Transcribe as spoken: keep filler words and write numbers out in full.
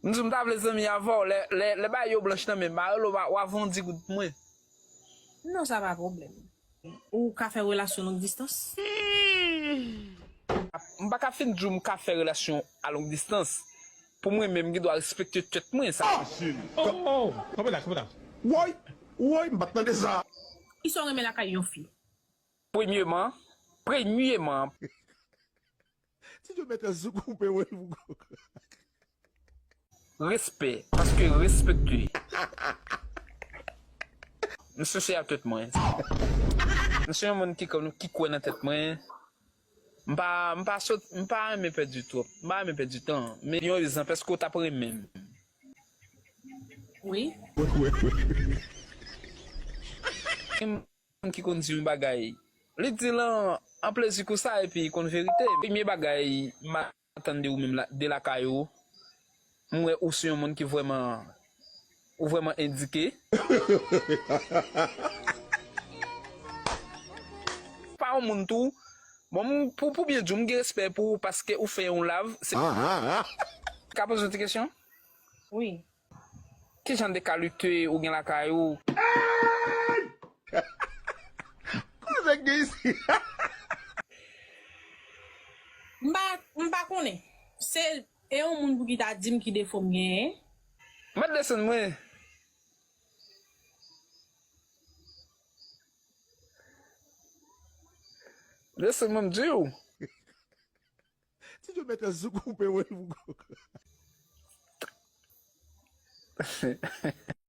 M di w m ta vle zanmi avè w, lè, lè, lè bagay yo blanch nan men m, m a rele w, w a, w a vondi goud pou mwen. Non, sa pa pwoblèm. Ou ka fè relasyon long distans? M pa ka fin di w m ka fè relasyon a long distans. Pou mwen menm, m gen dwa respekte tèt mwen, sa. Oh, oh, oh. Kanpe la, kanpe la. Woy, woy, m pa t tande sa. Kisa w renmen lakay yon fi? Premyeman, premyeman, Ti Djo mèt sou koupe woy pou respè, paske respekte. M sensè ak tèt mwen. M se yon moun ki, ki kwè nan tèt mwen. M pa, m pa sot, m pa renmen pèdi twòp. M pa renmen pèdi tan. Men yon egzanp, èske w t ap renmen m? Wi. Gen moun ki konn di yon bagay, li di l an, an plezi konsa epi li konn verite. Premye bagay m a tann de ou menm la, de lakay ou, m wè ou se yon moun ki vrèman, ou vrèman endike. Pa yon moun tou, bon, m, pou, pou byen di w, m gen respè pou ou paske ou fè yon lav. Se... Ka poze yon ti kesyon? Wi. Ki jan de kalite ou gen lakay ou? Koze gen isi. M pa, m pa konnen. Se, e yon moun pou ki ta di m ki defo m genyen. Mèt desann mwen. Desann mwen, m di w. Ti Djo mèt sou koupe woy pou